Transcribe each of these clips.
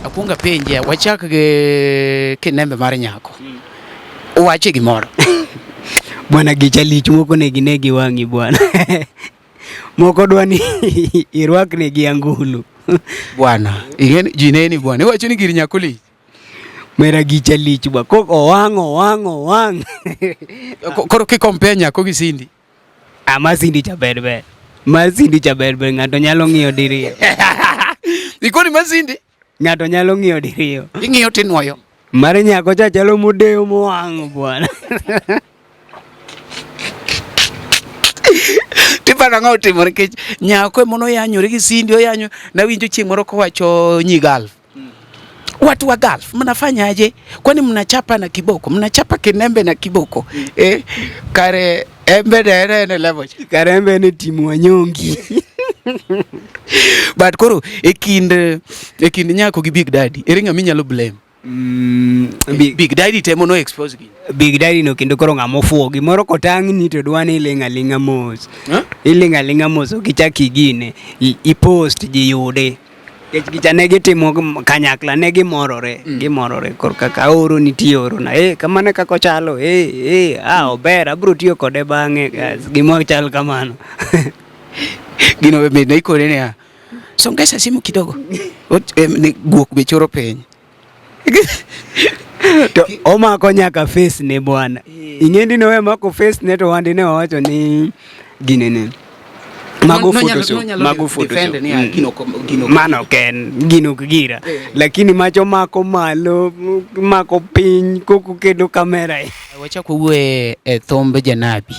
Akwongo apenje, wachak gi kinembe mar nyako. Wache gimoro. Bwana gicha lich moko ne gine gi wang'i bwana. Moko dwa ni irwakne gi angulu. Bwana, ing'e ji neni bwana. Iwacho ni gir nyako lich. Mera gicha lich bwana. Kok owang' owang' owang'. Koro ki compare nyako gi Cindy. Ah, ma Cindy cha ber ber. Ma Cindy cha ber ber ng'ato nyalo ng'iyo diriyo. Ikoni ma Cindy? Ng'ato nyalo ng'iyo diriyo. Ing'iyo tinuoyo. Mar nyako cha chalo modeyo mowang' bwana. Tiparo ang'o otimore nikech nyako ema noyanyore gi Cindy oyanyo nawinjo chieng' moro kowacho nyi Gulf. Watu wa Gulf mnafanyaje? Kwani mnachapa na kiboko? Mnachapa kinembe na kiboko. Eh, kare embe ne en en e level cha. Kare embe ne timu wanyongi. But koro e kind nyako gi Big Daddy, ere ng'ama inyalo blame? Big, Big Daddy temo no expose gi. Big Daddy no kendo koro ng'ama ofuwo gimoro kotang'ni to dwa ni iling' aling'a mos. Huh? Iling' aling'a mos ok ichak igine. I post ji yude. Nikech gicha ne gitimo kanyakla ne gimorore gimorore koro kaka aoro nitie orona eh kamano e kaka ochalo eh eh ah ober abiro tiyo kode bang'e gima chal kamano. Gino be mit ne ikone niya, songesha simu kidogo. Ni guok be choro piny. To omako nyaka face ne bwana. Ing'e ni nowe mako face ne to wandi ne wawacho ni ginene. Mago Photoshop, mago Photoshop. Mano ok en gino ok gira. Lakini macho mako malo, mako piny, koko kedo kamera e. Wachak wawuo e thumb janabi.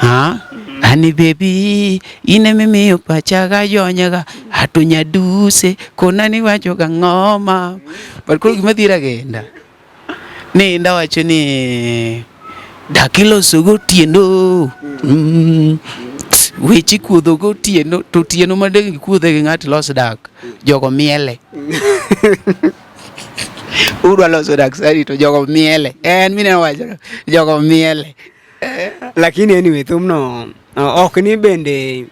Ha? Ani baby, in emimiyo pacha ga jonyega, ato nyaduse, kona ni wacho ga ng'oma. But koro gima dhira genda. Ni inda wacho ni dak iloso gotieno. Weche ikuodho gotieno, to otieno ma dang' ikuodhe gi ng'ato los dak, jogo miele. Udwa loso dak sani to jogo miele. En mineno wacho, jogo miele. Lakini anyway thumno ok ni bende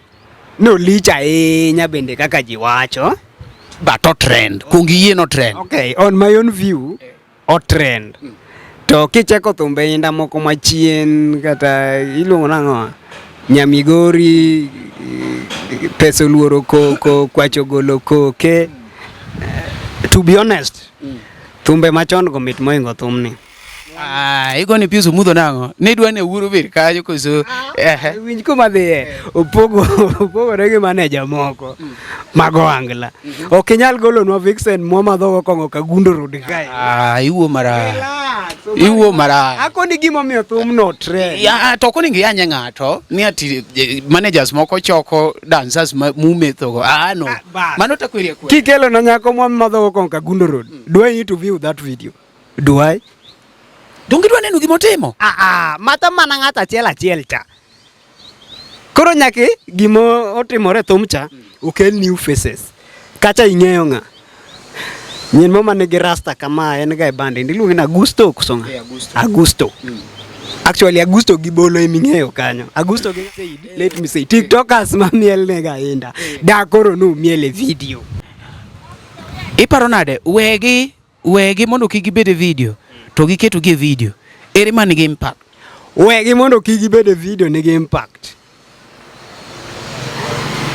nolich ahinya bende kaka ji wacho. But o trend. Kuong iyie no trend. Okay, on my own view, o trend. To kicheko thumbe inda moko machien kata iluongo nang'o? Nyamigori, pesa oluoro koko, kwacho golo koke. To be honest, thumbe machon go mit moingo thumni. Ah, igone Pius Omudho nang'o? Ne idwa ni Awuoro bed kanyo koso? Ehe. Winj kuma dhiye, opogo opogore gi maneja moko mag ohangla. Ok inyal golonwa Vixen mwamadhogo kong'o Kagundo Road kae. Ah, iwuo marach. Relax, Iwuo marach. Akoni gimomiyo thumno trend. Ya, to ok onego iyanye ng'ato ni ati managers moko choko dancers ma mumethogo. Ah, no. Ah, bas. Mano takweri akwera. Kikelo na nyako mwamadhogo kong'o Kagundo Road. Do I need to view that video? Do I? Donge idwa neno gima otimo? Ah, ah, mata mana ng'ato achiel achiel cha. Koro nyaki gima otimore e thum cha okel new faces. Kacha ing'eyo ng'a? Nyien mo manigi rasta kama en ga e band iluonge ni Augusto koso ng'a? Eh, Augusto. Augusto. Actually Augusto gi Bolo eming'eyo kanyo. Augusto gi Said, let me say TikTokers mamiel ne ga inda. Da koro nu miel e video. Iparo nade? Wegi wegi mondo kik gibed e video to giketogi e video. Ere man gi impact? Wegi mondo kik gibed e video nigi impact.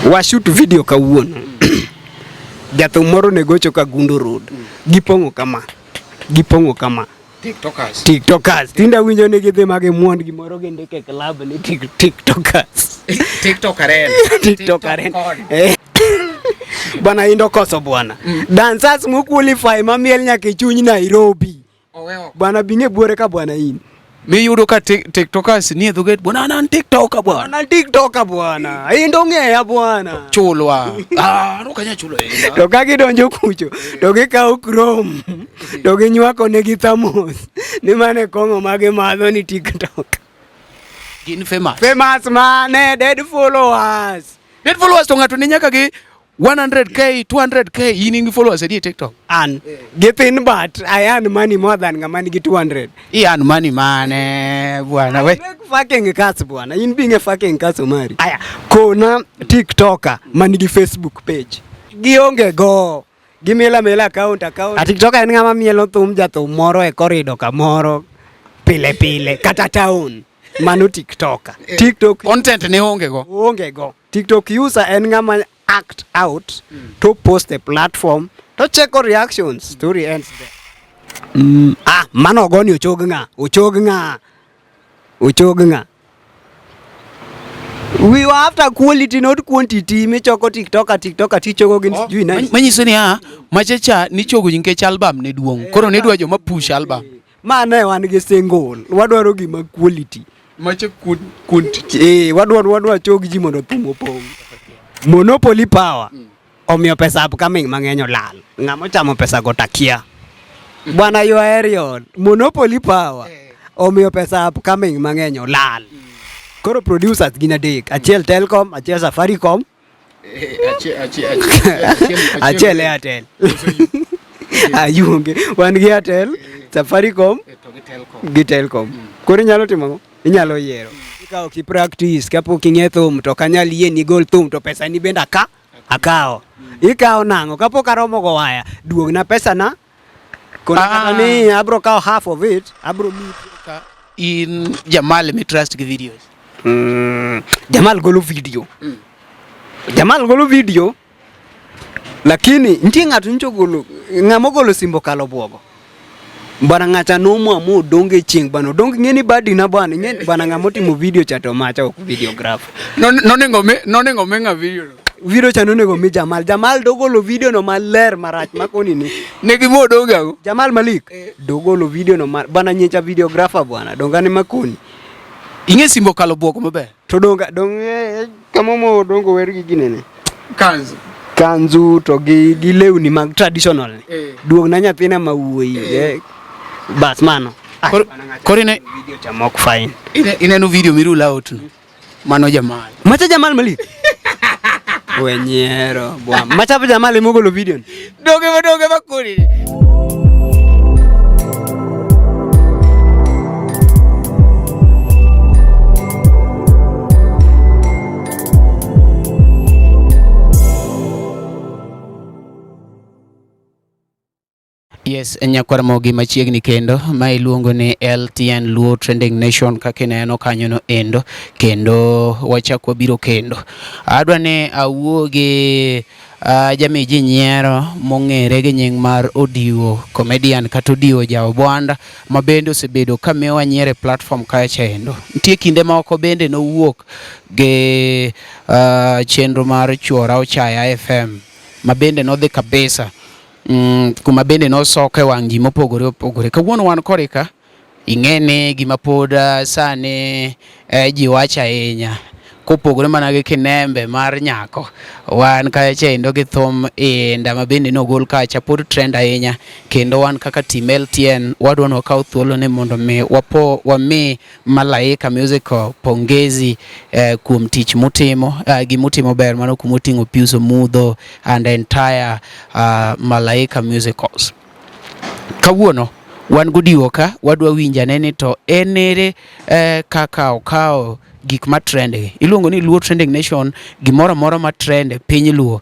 Wa shoot video kawuono. Jathum moro ne gocho Kagundo Road. Gipong'o kama. Gipong'o kama. TikTokers. TikTokers. Tinde awinjo ni gidhi ma gimuond gimoro gindike e club ni TikTokers. TikTok arena. TikTok arena. Eh. Bwana indo koso bwana. Dancers mo qualify mamiel nyaka e chuny Nairobi. Bwana bing'e buore ka bwana in. Miyudo ka TikTokers nie dho gate bwana an TikToker bwana. Bwana TikToker bwana. Indo ng'eya bwana. Chulwa. Ah, no kanya chulo enda. To ka gidonjo kucho to gikawo Chrome to ginywako negi thamos ni mane kong'o ma gimadho ni TikTok. Gin famous. Famous mane dead followers. Dead followers to ng'ato ni nyaka gi 100K, 200K in in gi followers adi e TikTok? An githin but I earn money more than ng'ama nigi 200. I earn money mane bwana we. Make fucking cats bwana. In being a fucking cats Omari. Aya, kona TikToker manigi Facebook page. Gionge go. Gimielo amiela account account. A TikToker en ng'ama mielo thum jathum moro e korido kamoro pile pile kata town. Mano TikToker. TikTok Content ne onge go. onge go. TikTok user en ng'ama act out to post a platform to cheko reactions. Story ends there. Mano ogoni ochog ng'a? Ochog ng'a? Ochog ng'a? We were after quality not quantity. Michoko TikToker TikToker tichogo gin sijui nani. Manyiso ni a machacha nichogo ji nikech album ne duong'. Koro ne dwa joma push album. Ma ne wan gi single. Wadwaro gima quality. Macha quantity. Wadwaro chog ji mondo thum opong'. Monopoly power. Omiyo pesa upcoming mang'eny olal. Ng'ama ochamo pesa go takia. Bwana you are Ariel. Monopoly power. Omiyo pesa upcoming mang'eny olal. Koro producers gin adek. Achiel Telcom, achiel Safaricom, achiel Airtel. Ayuonge. Wan gi Airtel, Safaricom gi Telcom. Koro inyalo timo ang'o? Inyalo yiero. Ka ok i practice, kapok ing'e thum to ok anyal yie ni igol thum to pesa ni bende akawo. Ikawo nang'o? Kapok aromo go waya, duogna pesa na. Kona kata ni abro kawo half of it, abro miyi. In Jamal mi trust gi videos. Jamal golo video. Jamal golo video. Lakini nitie ng'ato nyocha ogolo, ng'ama ogolo Simbo Kalo Bwogo. Bwana ng'acha nomwa modong e chieng' bwana odong ng'e ni badi na bwana ng'e bwana ng'ama otimo video cha to macha ok videographer. Nonego mi nonego mi ng'a video no. Video cha nonego mi Jamal. Jamal dogolo video no maler marach makoni ni. Ne gi modong ang'o? Jamal Malik dogolo video no bwana nyicha videographer bwana dongane makoni. Ing'e Simbo Kalo Bwogo maber? To donga dong kama mo odongo wer gi ginene. Kanzu. Kanzu to gi lewni mag traditional ni. Duog na nyathina ma wuoyi. Bas mano. Koro ine video cha mok fine. Ineno video mirula out no. Mano Jamal. Macha Jamal Malik. Wenyiero bwa. Macha Jamal emogolo video ni. Doge makoni. Yes, nyakwar Mogi machiegni kendo ma iluongo ni LTN Luo Trending Nation kaka ineno kanyo no endo kendo wachak wabiro kendo. Adwa ni awuo gi jamii ji nyiero mong'ere gi nying mar Odiwo comedian kata Odiwo ja Obwanda ma bende osebedo ka miyowa nyiero e platform kacha endo. Nitie kinde moko bende nowuok gi chenro mar Chuora Ochaya FM ma bende nodhi kabisa. Kuma bende nosoke wang' ji mopogore opogore. Kawuono wan kode ka, ing'e ni gima pod sani ji wacho ahinya kopogore mana gi kinembe mar nyako, wan kacha endo gi thum inda ma bende nogol kacha pod trend ahinya kendo wan kaka team LTN wadwa ni wakaw thuolo ni mondo mi wapo wami Malaika Musical pongezi kuom tich mutimo, gimutimo ber mano kumoting'o Pius Omudho and entire Malaika Musicals. Kawuono wan godiwo ka wadwa winjo ane ni to en ere kaka okawo gik ma trend gi. Iluongo ni Luo Trending Nation, gimoro amora ma trend e piny Luo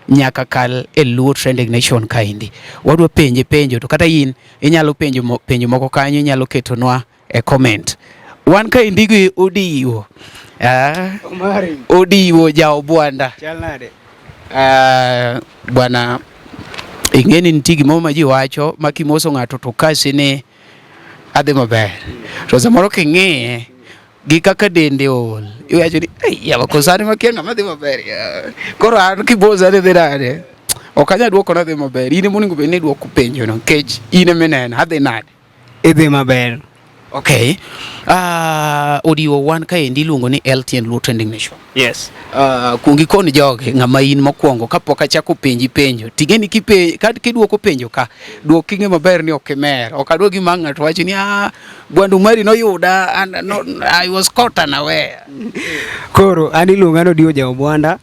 nyaka kal e Luo Trending Nation kaendi. Wadwa penje penjo to kata in inyalo penjo penjo moko kanyo inyalo ketonwa e comment. Wan kaendi gi Odiwo. Odiwo ja Obwanda. Chal nade? Bwana ing'e ni nitie gimoro ma ji wacho ma kimoso ng'ato to kasi ni adhi maber. To samoro king'iye gi kaka dende ool, iwacho ni ei yawa koso an makia ng'ama dhi maber. Koro an kibosa ni dhi nade? Ok anyal duoko ni adhi maber. In ema onego bed ni iduoko penjo no nikech in ema ineno adhi nade? Idhi maber. Okay. Odiwo wan kaendi iluongo ni LTN Luo Trending Nation. Yes. Kuong ikon jogi ng'ama in mokwongo kapok achako penji penjo. Ting'e ni kiduoko penjo ka, duok king'e maber ni ok imer. Ok adwa gima ng'ato wacho ni Bwandu mari noyuda and no, I was caught unaware. Koro an iluonga ni Odiwo ja Obwanda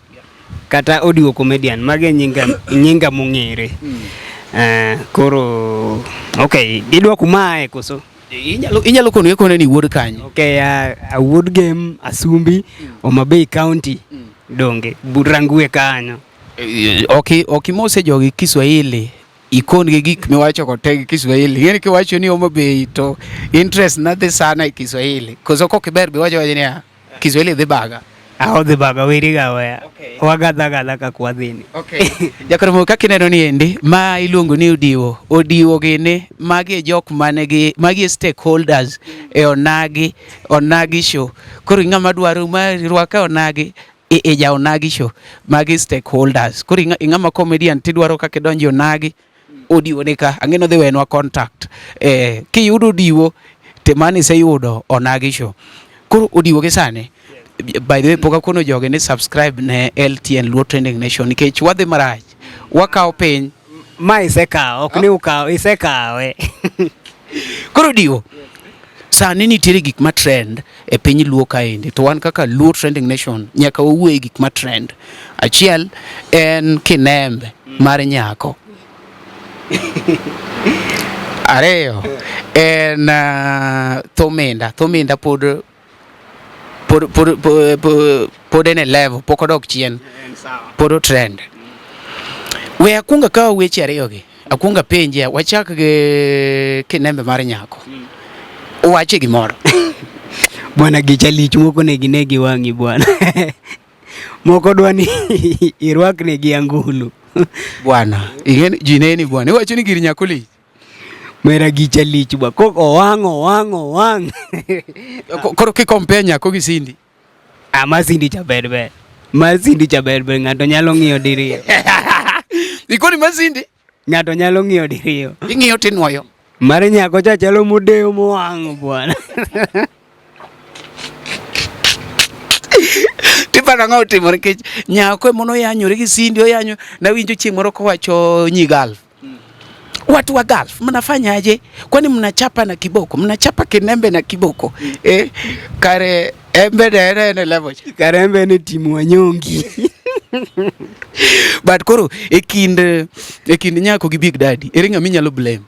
kata Odiwo comedian. Magi e nyinga mong'ere. Koro okay, idwa kuma ae koso? Inyalo kono ikone ni wuod kanye? Okay, awuod Gem, Asumbi, Homa Bay County. Donge, Burangue kanyo. Ok ok imose jogi Kiswahili ikon gi gik miwacho go te gi Kiswahili. Ing'eni kiwacho ni Homa Bay to interest na dhi sana e Kiswahili. Koso kok iber be wacho wacho niya Kiswahili dhi baga. Aodhi baga weri ga weya. Okay. Wagadha gadha kaka wadhini. Okay. Jakoromo kaka ineno ni endi ma iluongo ni Odiwo. Odiwo gini magi e jok mane gi magi e stakeholders e Onagi Onagi show. Koro ng'ama dwaro ma rwaka Onagi e, e ja Onagi show. Magi stakeholders. Koro ing'ama comedian tidwaro kaka idonjo Onagi Odiwo ni ka ang'e nodhi wenwa contact. Eh, kiyudo Odiwo te mano iseyudo Onagi show. Koro Odiwo gi sani by the way pok akono jogi ni subscribe ne LTN Luo Trending Nation nikech wadhi marach wakawo piny Ma isekawo, ok ni ukawo, isekawe. Koro Odiwo sani nitiere gik ma trend e piny Luo kaendi to wan kaka Luo Trending Nation nyaka wawuo e gik ma trend. Achiel en kinembe mar nyako. Ariyo en thuminda, thuminda pod pod pod pod, pod en e level, pok odok chien, pod o trend. We akwong akaw weche ariyogi, akwong apenje, wachak gi kinembe mar nyako. Wache gimoro. Bwana gicha lich moko ne ginegi wang'i bwana. Moko dwa ni irwakne gi angulu. Bwana, ing'e ji neni bwana. Iwacho ni gir nyako lich. Mera gicha lich bwana. Kok owang' owang' owang'. Koro ki compare nyako gi Cindy. Ah, ma Cindy cha ber ber. Ma Cindy cha ber ber ng'ato nyalo ng'iyo diriyo. Ikoni ma Cindy? Ng'ato nyalo ng'iyo diriyo. Ing'iyo tinuoyo. Mar nyako cha chalo modeyo mowang' bwana. Tiparo ang'o otimore nikech nyako ema noyanyore gi Cindy oyanyo nawinjo chieng' moro kowacho nyi Gulf. Watu wa Gulf mnafanyaje? Kwani mnachapa na kiboko? Mnachapa kinembe na kiboko? Eh, kare embe ne en en e level cha. Kare embe ne timu wanyongi. But koro e kind nyako gi Big Daddy, ere ng'ama inyalo blame?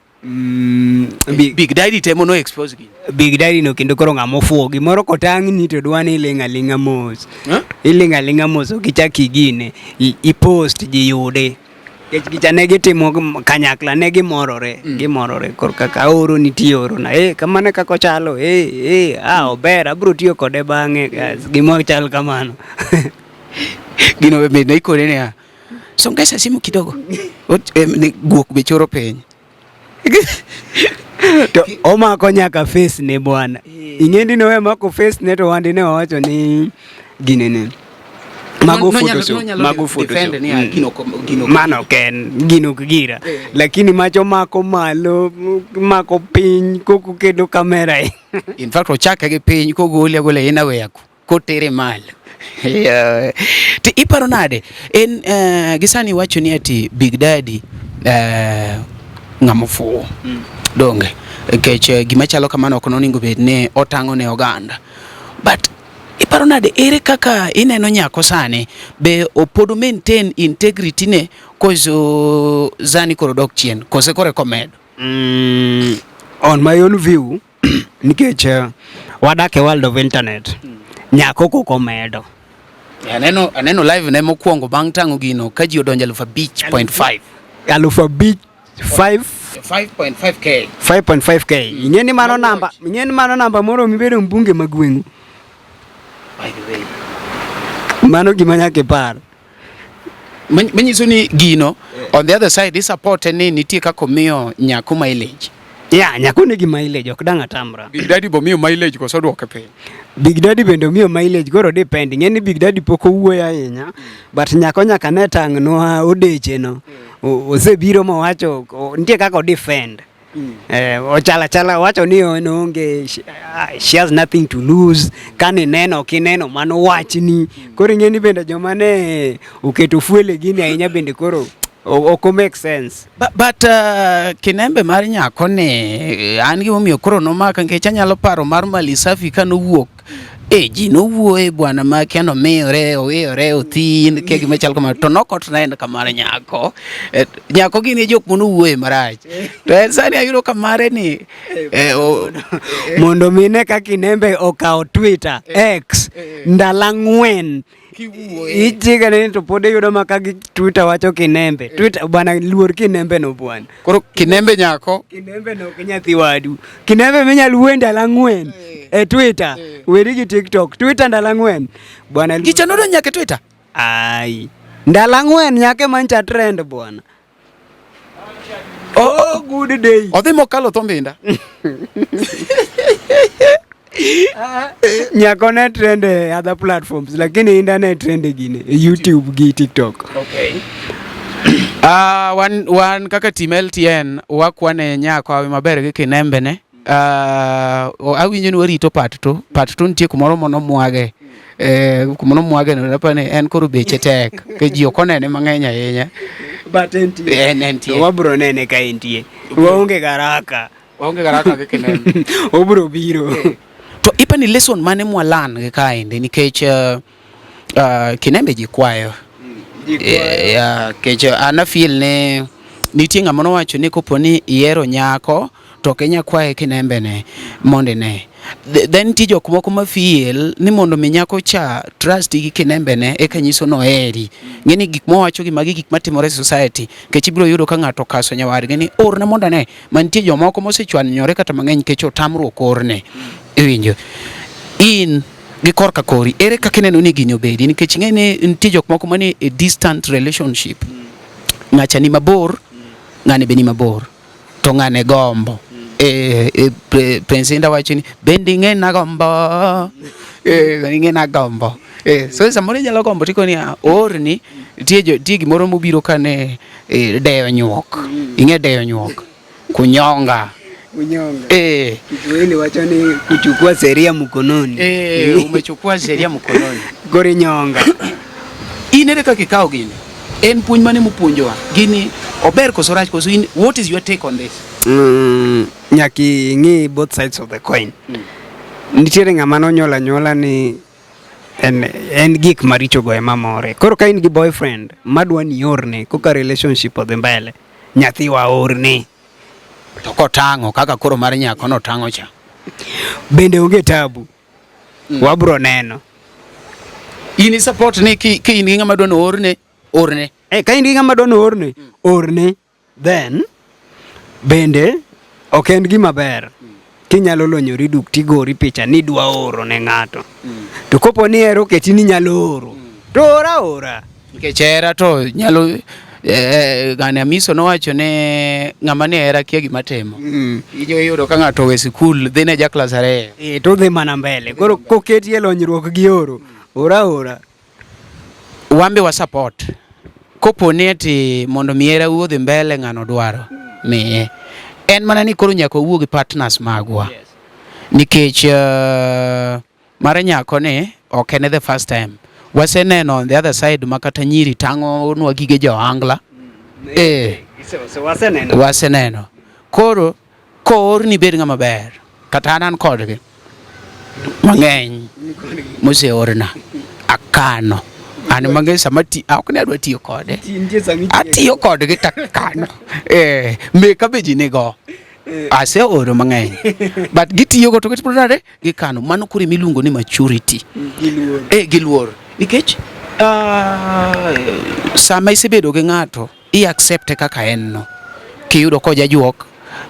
Big Daddy temo no expose gi. Big Daddy no kendo koro ng'ama ofuwo gimoro kotang'ni to dwa ni iling' aling'a mos. Huh? Iling' aling'a mos ok ichak igine. I post ji yude. Nikech gicha ne gitimo kanyakla ne gimorore, gimorore koro kaka aoro nitie oro na eh kamano e kaka ochalo eh eh ah ober abiro tiyo kode bang'e gima chal kamano. Gino be mit ne ikone niya, songesha simu kidogo. Guok be choro piny. To omako nyaka face ne bwana. Ing'e ni nowe mako face ne to wandi ne wawacho ni ginene. Mago Photoshop, mago Photoshop. Mano ok en gino ok gira. Lakini macho mako malo, mako piny koko keto kamera e. In fact ochake gi piny kogole agola en aweya ku kotere malo. Yeah. To iparo nade? En gisani iwacho ni ati Big Daddy ng'ama ofuwo. Donge? Nikech gima chalo kamano ok nonego bed ni otang'o ne oganda. But iparo nade ere kaka ineno nyako sani be pod o maintain integrity ne koso zani koro dok chien kose koro eka omedo? On my own view, nikech wadak e world of internet, nyako kok omedo. Aneno live ne mokwongo bang' tang'o gino ka ji odonjo 5,500. 5,000 5 5.5k. 5.5k. Ing'e ni mano namba, ing'e ni mano namba moro mibedo mbunge ma gweng'u. By the way. Mano gima nyaka ipar. Manyiso ni gino on the other side isupport ni nitie kaka omiyo nyako mileage. Yeah, nyako nigi mileage ok dang' atamra. Big Daddy bo miyo mileage koso duoke piny. Big Daddy bende omiyo mileage koro depend. Ing'e ni Big Daddy pok owuoyo ahinya, but nyako nyaka ne tang'nwa odeche no. Osebiro mowacho nitie kaka o defend. Ochala chala wacho ni en onge she has nothing to lose. Kane neno ok ineno mano wachni. Koro ing'e ni bende joma ne oketo fuel e gini ahinya bende koro ok o make sense. But kinembe mar nyako ni an gimomiyo koro nomaka nikech anyalo paro mar Mali Safi ka nowuok ji nowuoye bwana ma kia nomiyore owiyore othin kia gima chal kamano to nok otrend ka mar nyako. Nyako gin e jok manowuoye marach to en sani ayudo ka mare ni mondo mine ka kinembe okawo Twitter X ndalo ang'wen. Ichika ni to pod iyudo ma ka gi Twitter wacho kinembe. Twitter bwana luor kinembe no bwana. Koro kinembe nyako. Kinembe no ok nyathi wadu. Kinembe minyal wuoye ndalo ang'wen e Twitter. Weri gi TikTok. Twitter ndalo ang'wen. Bwana luor- Gicha nodonjo nyaka e Twitter. Ai. Ndalo ang'wen nyaka mancha trend bwana. Oh, good day. Odhi mokalo Thombinda. Nyako ne trend e other platforms lakini Inda ne trend e gine e YouTube gi TikTok. Okay. Ah, wan kaka team LTN wakwane nyako awi maber gi kinembe ne. Awinjo ni warito part 2. Part 2 nitie kumoro monomwage. Kumoro mwage no napani en koro beche tek. Ke ji ok onene mang'eny ahinya. But entie. En entie. To wabro nene ka entie. Waonge garaka. Waonge garaka gi kinembe. Obro biro. To ipani lesson mane mwalan gi kaendi nikech kinembe ji kwayo. Yeah, nikech an afeel ni nitie ng'ama nowacho ni kopo ni ihero nyako to ok inya kwaye kinembe ne mondo ine. Then nitie jok moko ma feel ni mondo mi nyako cha trust gi kinembe ne eka nyiso ni oheri. Ng'e ni gik mowacho gi magi gik matimore e society nikech ibiro yudo ka ng'ato okaso nyawadgi ni orna mondo ane. Ma nitie jomoko mosechwanyore kata mang'eny nikech otamruok orne. Iwinjo? In gi korka kori ere kaka ineno ni gini obedi nikech ing'e ni nitie jok moko manie e distant relationship. Ng'acha ni mabor, ng'ane be ni mabor. To ng'ane gombo. Prince Indah wacho ni bende ing'e na gombo. Ing'e na gombo. So samoro inyalo gombo tikoni orni nitie gimoro mobiro kane deyo nyuok. Ing'e deyo nyuok. Kunyonga. Kunyonga. Kiswahili wacho ni kuchukua sheria mkononi. Umechukua sheria mkononi. Koro inyonga. In ere kaka ikawo gini? En puonj mane mupuonjowa? Gini ober koso rach koso in what is your take on this? Nyaka ing'i both sides of the coin. Nitiere ng'ama nonyuolo anyuola ni en gik maricho go ema more. Koro ka in gi boyfriend madwa ni iorne koka relationship odhi mbele, nyathiwa orne. To kotang'o kaka koro mar nyako notang'o cha. Bende onge tabu. Wabro neno. In i support ni ki in gi ng'ama dwa ni oorne, orne. Ka in gi ng'ama dwa ni oorne, orne. Then bende ok en gima ber kinyalo lonyori duk tigori picha ni idwa oro ne ng'ato. To kopo ni hera oketi ni inyalo oro, to ora ora. Nikech hera to nyalo ng'ane Amiso nowacho ne ng'ama ni hera kia gima timo. Ijo iyudo ka ng'ato owe sikul dhi ne ja klas 2. To dhi mana mbele. Koro koketi e lonyruok gi oro, ora ora. Wambe wa support. Kopo ni ati mondo mi hera odhi mbele ng'ano dwaro miye. En mana ni koro nyaka wawuo gi partners magwa. Nikech mar nyako ni ok en the first time. Waseneno on the other side ma kata nyiri tang'o nwa gige jo ohangla. Waseneno. Waseneno. Koro koorni bed ng'ama ber. Kata an kodgi mang'eny moseorna akano. An mang'eny sama ti ok ni adwa tiyo kode. Atiyo kodgi takano. Meka be ji nigo. Aseoro mang'eny. But gitiyo go to gitimo nade? Gikano. Mano koro emiluongo ni maturity. Giluor. Giluor. Nikech sama isebedo gi ng'ato, i accept kaka en no. Kiyudo kojajuok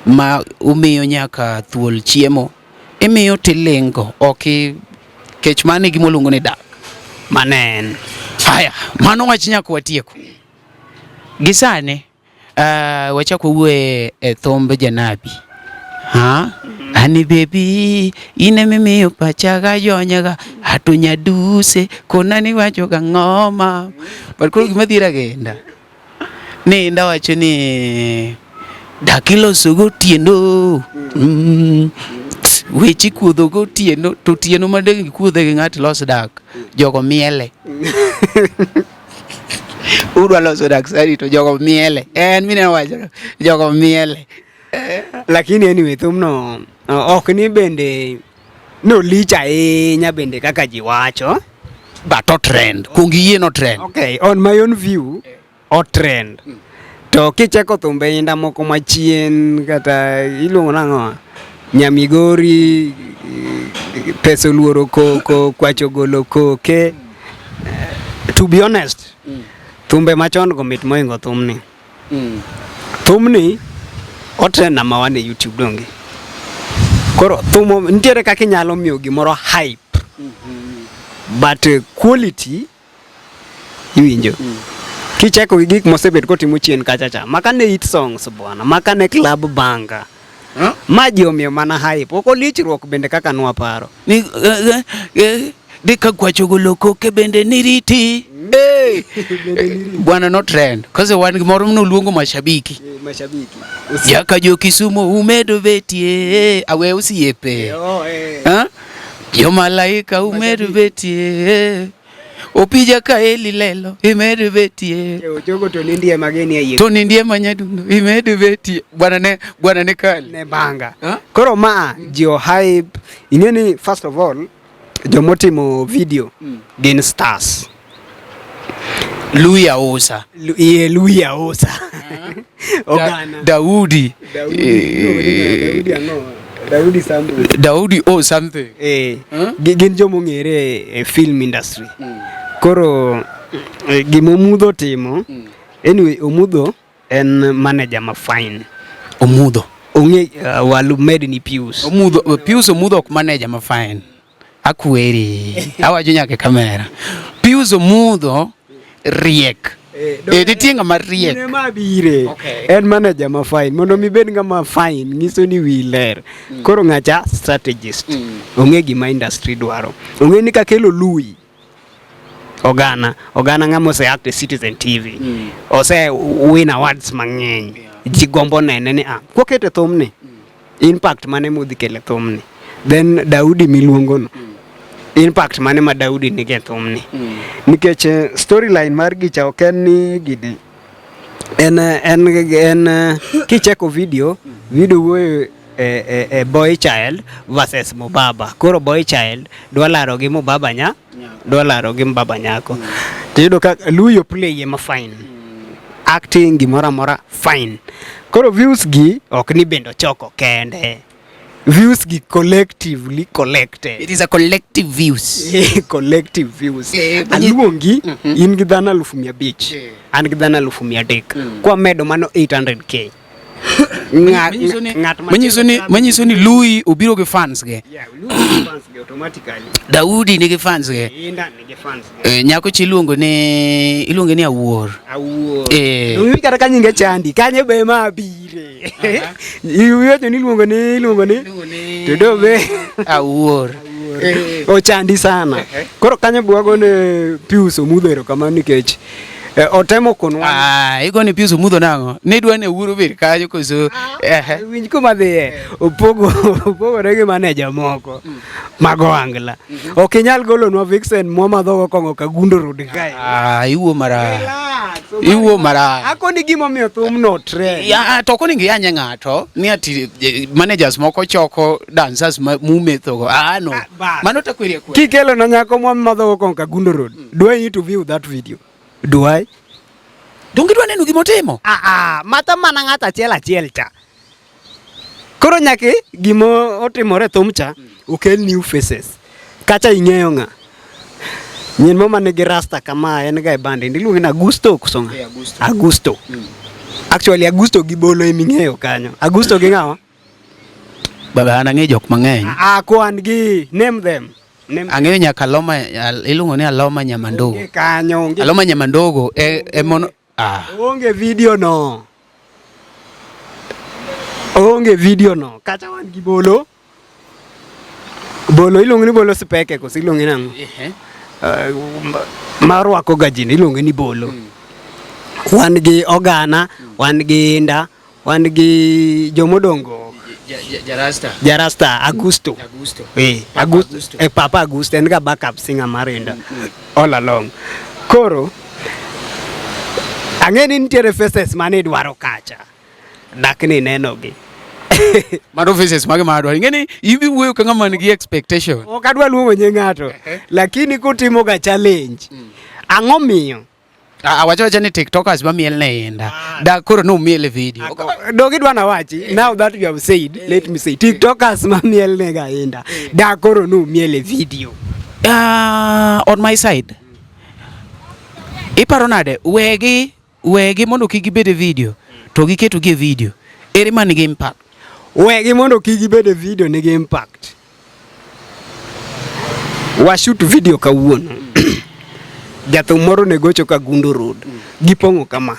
ma umiyo nyaka thuol chiemo, imiyo tilingo, ok kech mano e gima waluongo ni dak. Mano en. Haya, mano wach nyaka watieko. Gi sani, wachak wawuoye e thumb janabi. Ha? Ani baby, in emimiyo pacha ga jonyaga, ato nyaduse, kona ni wacho ga ng'oma. But koro gima dhira gi Indah. Ni Indah wacho ni dak iloso gotieno. Weche ikuodho gotieno, to otieno ma dang' ikuodhe gi ng'ato ilos dak, jogo miele. Udwa loso dak sani to jogo miele. En mineno wacho, jogo miele. Lakini anyway, thumno ok ni bende nolich ahinya bende kaka ji wacho. But o trend. Kuong iyie no trend. Okay, on my own view, o trend. To kicheko thumbe Indah moko machien kata iluongo nang'o? Nyamigori, pesa oluoro koko, kwach ogolo koke. To be honest, thumbe machon go mit moingo thumni. Thumni otrend number one e YouTube donge. Koro thumo nitiere kaka inyalo miyo gimoro hype. But quality iwinjo. Kicheko gi gik mosebet kotimo chien kacha cha. Maka ne hit songs bwana, maka ne club banger. Huh? Ma ji omiyo mana hype. Ok olichruok bende kaka nwaparo. Ni di ka kwacho golo koke bende niriti. Hey! Bwana no trend. Kose wan gi moro noluongo mashabiki. Mashabiki. Jaka jo Kisumu umedo betie awe osiepe. Oh, eh. Ha? Jo malaika umedo betie. Opija ka eli lelo imedo betie. Ochogo to nindie mageni e yie. To nindie manyadundo imedo betie. Bwana ne kali. Ne banga. Huh? Koro ma ji o hype. Ing'e ni first of all jomotimo video gin stars. Luya Osa. Iye Luya Osa. Ogana. Daudi. Daudi. Daudi ang'o? Daudi Sambu. Daudi o something. Eh, Huh? gin jomong'ere e film industry. Koro gima Omudho timo, anyway Omudho en manager ma fine. Omudho. Ong'e walu med ni Pius. Omudho Pius Omudho ok manager ma fine. Akweri. Awacho nyaka e kamera. Pius Omudho riek. Eh, nitie ng'ama riek. Ne ma bire. Okay. En manager ma fine. Mondo mi bed ng'ama fine nyiso ni wi ler. Koro ng'acha strategist. Ong'e gima industry dwaro. Ong'e ni kakelo Lui. Ogana, Ogana ng'ama ose act e Citizen TV. Ose win awards mang'eny. Ji gombo nene ni ah, kwakete thumni. Impact mane modhi kelo e thumni. Then Daudi miluongo no. Impact mane ma Daudi nigi e thumni. Nikech storyline mar gicha ok en ni gini en kicheko video video wuoyo e boy child versus mubaba. Koro boy child dwa laro gi mubaba nya dwa laro gi mbaba nyako. Tiyudo ka Luyo play ema fine. Acting gimoro amora fine. Koro views gi ok ni bende ochoko kende. Views gi collectively collected. It is a collective views. Collective views. Eh, Aluongi in gi dhano 500,000. An gi dhano 300,000. Kwamedo mano 800K. Ng'at Manyiso ni Lui obiro gi fans ge. Yeah, Lui nigi fans ge automatically. Daudi nigi fans ge. Inda nigi fans ge. Eh, nyako chi iluongo ni iluonge ni Awuor. Awuor. Eh. Donge kata ka nyinge chandi kanyo be ma bire. Iwacho ni iluongo ni to do be Awuor. Ochandi sana. Koro kanyo be wagone Pius Omudho erokamano nikech otemo konwa. Ah, igone Pius Omudho nang'o? Ne idwa ni Awuor obed kanyo koso? Ehe. Winj kuma dhiye opogo opogore gi maneja moko mag ohangla. Ok inyal golonwa Vixen mwamadhogo kong'o Kagundo Road kae. Ah, iwuo marach. Relax. Iwuo marach. Akoni gimomiyo thumno trend. Ya, to ok onego iyanye ng'ato ni ati managers moko choko dancers ma mumethogo. Ah, no. Ah, bas. Mano takweri akwera. Kikelo na nyako mwamadhogo kong'o Kagundo Road. Do I need to view that video? Do I? Donge idwa neno gimotimo? Ah, ah, mata mana ng'ato achiel achiel cha. Koro nyaki gima otimore e thum cha okel new faces. Kacha ing'eyo ng'a? Nyien mo manigi rasta kama en ga e band iluonge ni Augusto koso ng'a? Eh, Augusto. Augusto. Actually Augusto gi Bolo eming'eyo kanyo. Augusto gi ng'awa? Baba an ang'eyo jok mang'eny. Ah, kwan gi name them. Name Ang'eyo nyaka Aloma iluongo ni Aloma Nyamandogo. Onge kanyo. Onge, Aloma Nyamandogo e mono ah. onge video no. Onge video no. Kacha wan gi Bolo. Bolo iluongo ni Bolo Speke koso iluonge nang'o? Ehe. Marwako ga ji ni iluonge ni Bolo. Wan gi Ogana, wan gi Inda, wan gi jomodongo. Jarasta. Jarasta Augusto. Augusto. Eh, Papa Augusto, Augusto. eh, Papa Augusto en ga backup singer mar Inda all along. Koro ang'e ni nitiere faces mane idwaro kacha. Dak ni nenogi. Mano faces mage ma adwaro. Ing'e ni ibi wuoyo ka ng'ama nigi expectation. Ok adwa luongo nying ng'ato. Lakini kutimo ga challenge. Ang'o miyo? Ah, wacho wacha ni tiktokers mamiel ne Inda. Da koro numiel e video. Dog idwa nawachi. Now that you have said, let me say. TikTokers mamiel ne ga Inda. Da koro numiel e video. On my side. Iparo nade wegi wegi mondo kik gibed e video to giketo gi e video. Ere man gi impact? Wegi mondo kik gibed e video nigi impact. Washoot video kawuono. Jathum moro ne gocho ka Gundo Road. Gipong'o kama.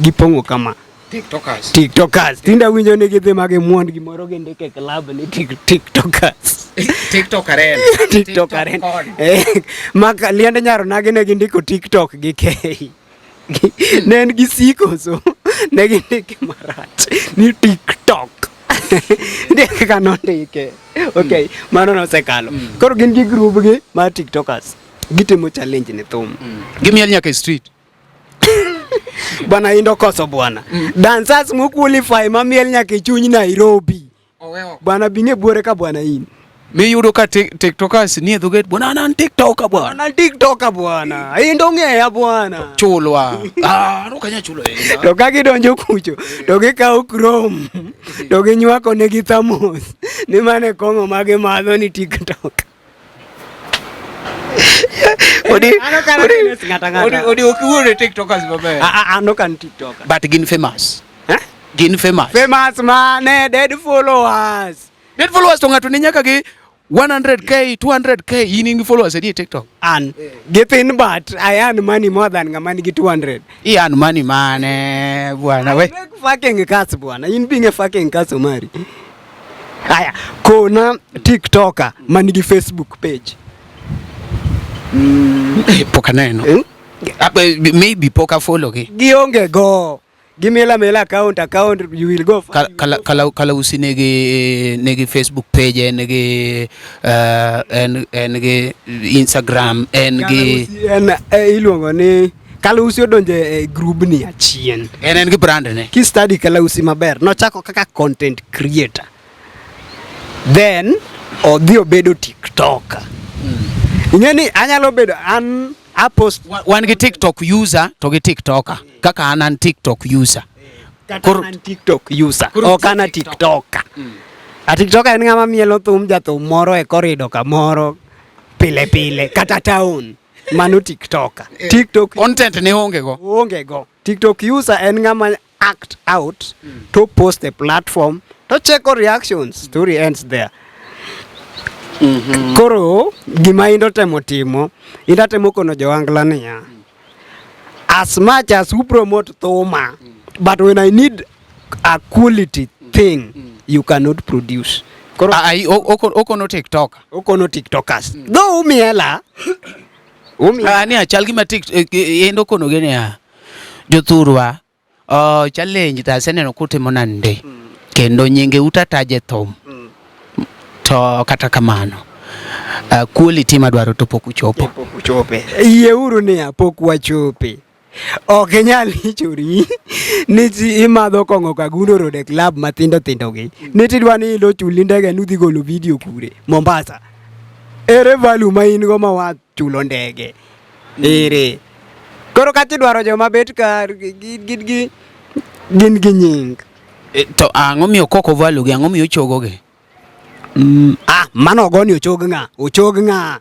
Gipong'o kama. TikTokers. TikTokers. Tinde awinjo ni gidhi ma gimuon gimoro gindiko e club ni TikTokers. TikTok arena. TikTok arena. Eh, maka liend nyaronagi ne gindiko TikTok gi K. Ne en gi siko so ne gindike marach ni TikTok. Nitie kaka nondike. Okay, mano nosekalo. Koro gin gi group gi mar TikTokers. Gitimo challenge ne thum. Gimiel nyaka e street. Bwana Indo koso bwana. Dancers mo qualify mamiel nyaka e chuny Nairobi. Bwana bing'e buore ka bwana in. Miyudo ka TikTokers nie dho gate bwana an TikToker bwana. Bwana TikToker bwana. Indo ng'eya bwana. Chulwa. Ah, no kanya chulo inda. To ka gidonjo kucho to gikawo chrome to ginywako negi thamos ni mane kong'o ma gimadho ni TikTok. Odi An ok an famous ng'ata ng'ata. Odi odi ok iwuo ne TikTokers maber. Ah, ah, an ok an TikToker. But gin famous. Eh? Gin famous. Famous mane dead followers. Dead followers to ng'ato ni nyaka gi 100k, 200k in in gi followers adi e TikTok? An githin but I earn money more than ng'ama nigi 200. I earn money mane bwana we. Make fucking cars bwana. In being a fucking cars Omari. Haya, kona TikToker manigi Facebook page. Pok aneno. Eh? Ah, maybe pok afollow gi. Gionge go. Gimiela mela account account you will go. Kala kala kala Kalausi nigi nigi Facebook page en gi en en gi Instagram en gi Kalausi en iluongo ni Kalausi odonjo e group ni achien. En en gi brand ne. Ki study Kalausi maber, nochako kaka content creator. Then odhi obedo TikToker. Ing'e ni anyalo bedo an a post Wan gi TikTok user to gi TikToker. Kaka an an TikTok user. kata Koro- an TikTok user, Koro ok an a TikToker. A TikToker en ng'ama mielo thum jathum moro e korido kamoro pile pile kata town. Mano TikToker. TikTok Content ne onge go. onge go. TikTok user en ng'ama act out to post a platform to cheko reactions. Story ends there. Koro gima Indo temo timo, Indo temo kono jo-Angla niya, as much as you promote thuma, but when I need a quality thing, you cannot produce. Koro Ai okono TikToker. okono TikTokers. Though umiela, umiela. Ah, ni achal gima tik endo kono gi niya. Jothurwa oh, challenge to aseneno kutimo nande. Kendo nyinge utataje thum. To kata kamano quality madwaro to pok uchopo. Pok uchope. Yieuru niya, pok wachope. Ok inyal ichori ni ti imadho kong'o Kagundo Road e club matindo tindo gi. Ni tidwa ni ilo chuli ndege nudhi golo video kure Mombasa. Ere value ma in go ma wachulo ndege? Ere. Koro kata idwaro joma bet ka gin gin gi nying. To ang'o miyo koko value gi ang'o miyo ochogo gi? Ah, mano ogo ni ochog ng'a? Ochog ng'a?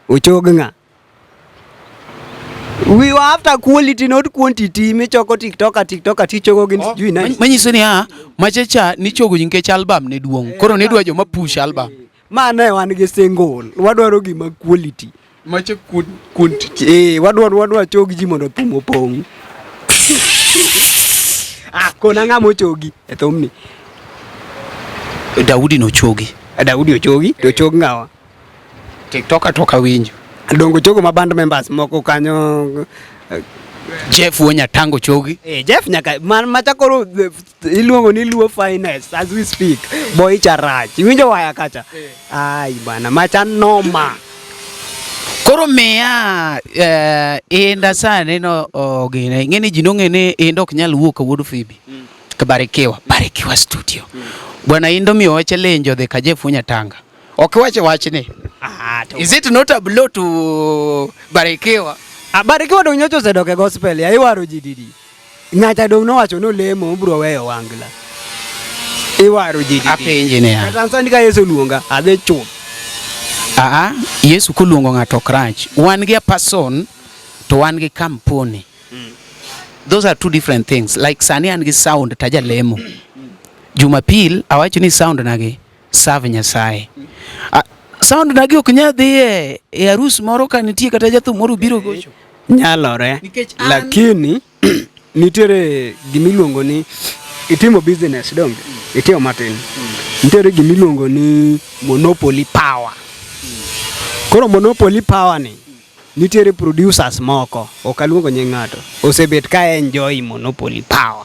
Ochog ng'a? We were after quality not quantity. Michoko TikToker TikToker tichogo gin sijui nani. Manyiso ni ah, machacha nichogo ji nikech album ne duong'. Koro ne idwa joma push album. Ma ne wan gi single. Wadwaro gima quality. Macha quantity. Eh, wadwaro wadwa chog ji mondo thum opong'. Ah, kona ng'ama ochogi e thumni. Daudi nochogi. Daudi ochogi, to ochog ng'awa? TikToker to ok awinjo. Dongo chogo ma band members moko kanyo. Jeff Wuo Nyatango chogi. Eh, Jeff nyaka man macha koro iluongo ni Luo finest as we speak. Boy cha rach. Iwinjo waya kacha? Ai bana, macha noma. Koro miya inda sani no gine. Ing'e ni ji nong'e ni inda ok nyal wuok ka wuod Phoebe. Ka Barikiwa, Barikiwa studio. Bwana Indo miyo challenge odhi ka Jeff Wuo Nyatanga. Ok iwacho wachni. Ah, to. Is it not a blow to Barikiwa? Ah, Barikiwa dong nyocha osedok e gospel ya iwaro ji didi. Ng'acha dong nowacho ni olemo obiro weyo wangla. Iwaro ji didi. Apenje niya. Kata an sani ka Yesu oluonga, adhi chuth. Aa, Yesu koluongo ng'ato ok rach. Wan gi a person To wan gi kampuni. Those are two different things. Like sani an gi sound to ajalemo. Jumapil awacho ni sound nagi serve Nyasaye. Ah, sound nagi ok nyal dhi e arus moro ka nitie kata jathum moro biro gocho. Nyalore. Nikech an- Lakini nitiere gimiluongo ni itimo business donge? Itimo matin. Nitiere gimiluongo ni monopoly power. Koro monopoly power ni nitiere producers moko, ok aluongo nying ng'ato, osebet ka enjoy monopoly power.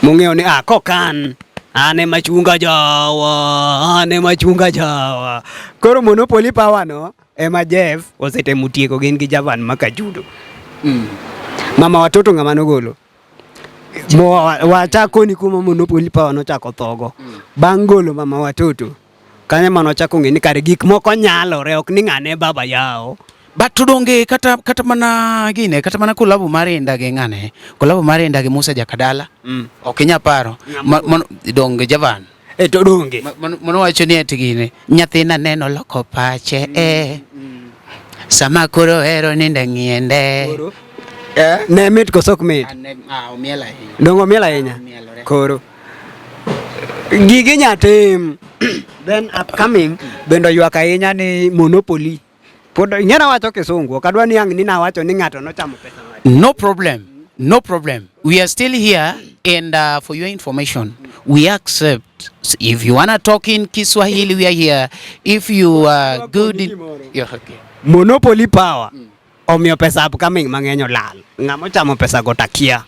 Mong'eyo ni ah kokan an ema chunga jawa, an ema chunga jawa. Koro monopoly power no ema Jeff osetemo tieko gin gi Javan Makajudo. Mama watoto ng'ama nogolo. Mo wachako ni kuma monopoly power nochako thogo. Bang' golo mama watoto, kanyo ema nochako ng'e ni kare gik moko nyalore, ok ni ng'ane baba yao. But to donge kata mana gine kata mana kolabo mar Inda gi ng'ane kolabo mar Inda gi Musa Jakadala ok inya paro. Donge Javan E to donge. Mano wacho ni ati gine nyathina neno loko pache eh sama koro hero nindo ng'iende. Koro. Ne mit koso ok mit? Ah, omiel ahinya. Donge omiel ahinya? Omielore. Koro. Gigi nyatim. Then upcoming bende oywak ahinya ni monopoly. Pod ing'e nawacho kisungu, ok adwa ni ang' ni nawacho ni ng'ato nochamo pesa madi. No problem. No problem. We are still here, and for your information, we accept. If you wanna talk in Kiswahili, we are here. If you are good in, yeah, okay. Monopoly power omiyo pesa upcoming mang'eny olal. Ng'ama ochamo pesa go takia.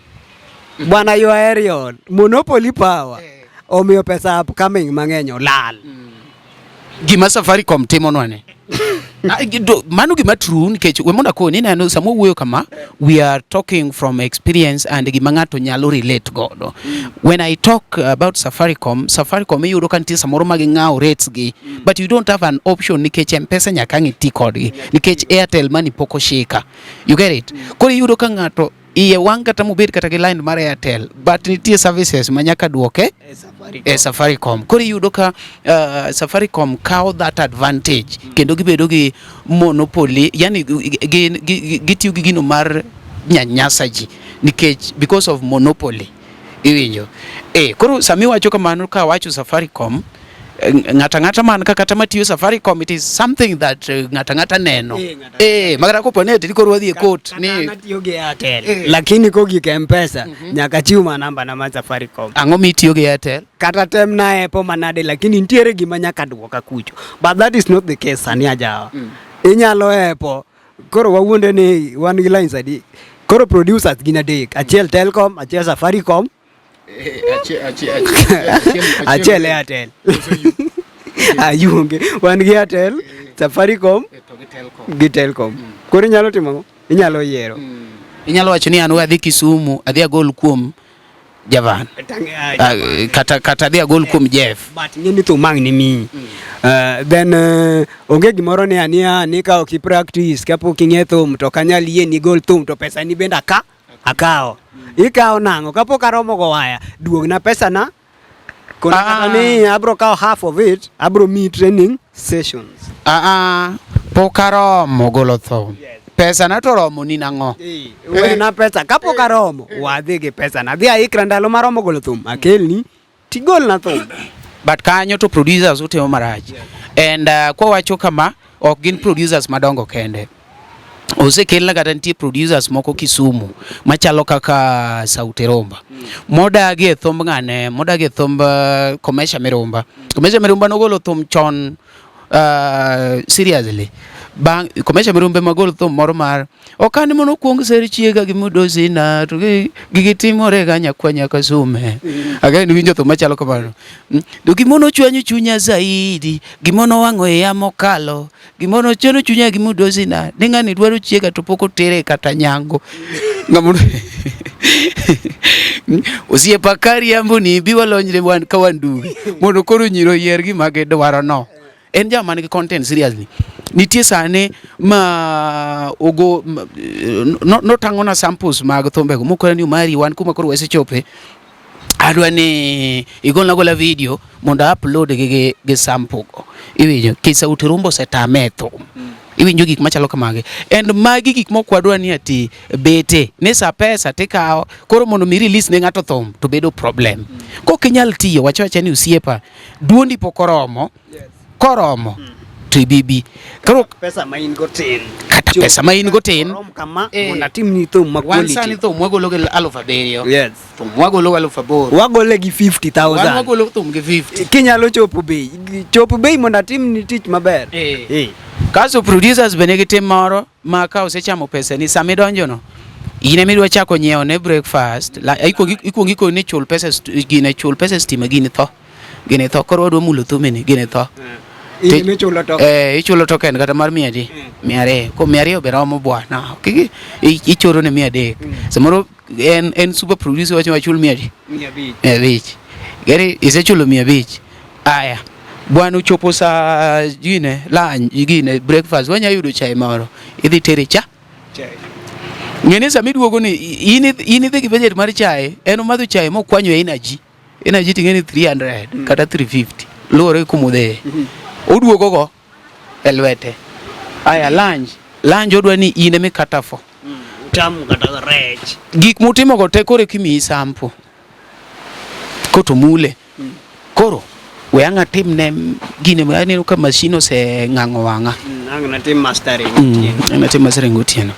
Bwana you are Ariel. Monopoly power omiyo pesa upcoming mang'eny olal. Gima Safaricom timonwa ni. Ah, mano gima true nikech we mondo akoni ineno sama wawuoyo kama we are talking from experience and gima ng'ato nyalo relate godo. When I talk about Safaricom, Safaricom iyudo ka nitie samoro ma ging'awo rates gi but you don't have an option nikech M-Pesa nyaka ang' iti kodgi nikech Airtel Money pok oshika. You get it? Koro iyudo ka ng'ato iye wang' kata mobed kata gi line mar Airtel but nitie services ma nyaka duoke e Safaricom. Koro iyudo ka Safaricom kawo that advantage kendo gibedo gi monopoly, yani gitiyo gi gino mar nyanyasa ji nikech because of monopoly. Iwinjo? Eh, koro sami wacho kamano ka wacho Safaricom ng'ata ng'ata man ka kata matiyo Safaricom it is something that ng'ata ng'ata neno. Eh, ng'ata- Eh, makata kopo ni ati koro wadhi e court ni Kata an atiyo gi Airtel. Lakini kogik e M-Pesa nyaka chiw ma namba na mar Safaricom. Ang'o mitiyo gi Airtel? Kata tem na epo manade lakini nitiere gima nyaka duoka kucho. But that is not the case sani ajawa. Inyalo epo koro wawuonde ni wan gi lines adi. Koro producers gin adek, achiel Telcom, achiel Safaricom, achiel Airtel. Ayuonge. Wan gi Airtel, Safaricom gi Telcom. Koro inyalo timo ang'o? Inyalo yiero. Inyalo wacho ni an we adhi Kisumu, adhi agol kuom Javan. Ah, kata adhi agol kuom Jeff. But ng'e ni thum ang' ni miyi. Then onge gimoro ni ania ni ka ok i practice kapok ing'e thum to ok anyal yie ni gol thum to pesa ni bende aka akawo. Ikawo nang'o kapok aromo go waya duogna pesa na kona kata ni abro kawo half of it abro miyi training sessions. Ah ah, pok aromo golo thum. Pesa na to romo ni nang'o? Wena pesa kapok aromo wadhi gi pesa na adhi aikra ndalo maromo golo thum akelni tigolna thum. But kanyo to producers utimo marach. And kwawacho kama ok gin producers madongo kende. Osekelna kata nitie producers moko Kisumu machalo kaka Sauti Rumba. Modagi e thumb ng'ane, modagi e thumb Komesha Mirumba. Komesha Mirumba nogolo thum chon seriously. Bang' Komesha Mirumba ema golo thum moro mar ok an mono kuong ser chiega gi mudosina to gigi timore ga nyakwa nyaka sume. Again winjo thum machalo kamano. To gimono chwanyo chunya zaidi, gimono wang'o iya mokalo, gimono chwanyo chunya gi mudosina, ni ng'ani dwaro chiega to pok otere kata nyango. Ng'amono osiepa kariambo ni bi walonyre wan ka wan duge mondo koro nyiro yier gima gidwaro no. En jama nigi content seriously. Nitie sani ma ogo notang'ona samples mag thumbego mokona ni Omari wan kuma koro wasechope. Adwa ni igolna gola video mondo upload gi sample go. Iwinjo? Ki sauti rumba osetame e thum. Iwinjo gik machalo kamagi. And magi gik mok wadwa ni ati bete ni sa pesa tikawo koro mondo mi release ne ng'ato thum to bedo problem. Kok inyal tiyo wach awacha ni osiepa duondi pok oromo koromo to ibibi. Koro pesa ma in go tin. Kata pesa ma in go tin. Orom kama mondo atimni thum ma Wan quality. sani thum wagolo gi 7,000. Yes. Thum wagolo 8,000. Wagole gi 50,000. Wan wagolo thum gi 50. Kinyalo chopo bei, chopo bei mondo atimni tich maber. Kaso producers be nigi tim moro ma ka osechamo pesa ni sama idonjo no in ema idwa chako nyiewo ne breakfast la, ikuongo ikoni ni chul pesa gine chul pesa stima gini tho. Gini tho koro wadwa mulo thumeni gini tho. In ema ichulo token. Ichulo token kata mar mia adi? 200. Ko 200 be romo bwana. Kiki ichoro ne 300. Samoro en super producer wacho wachul mia adi? 500. 500. Gari isechulo 500. Aya. Bwana ochopo sa gine lunch gine breakfast wanya yudo chai moro. Idhi tere cha. Chai. Ng'eni sama iduogo ni in idhi gi budget mar chai, en omadho chai mokwanyo energy. Energy ting'eni 300 kata 350 luwore gi kuma udhiye. Oduogo go e lwete. Aya lunch, lunch odwa ni in ema ikata fo. Utamu kata rech. Gik mutimo go te koro kimiyi sample. Koto mule. Koro we ang' atim ne gine aneno ka machine oseng'ang'o wang'a. Ang' natim mastering otieno. Ang' natim mastering otieno.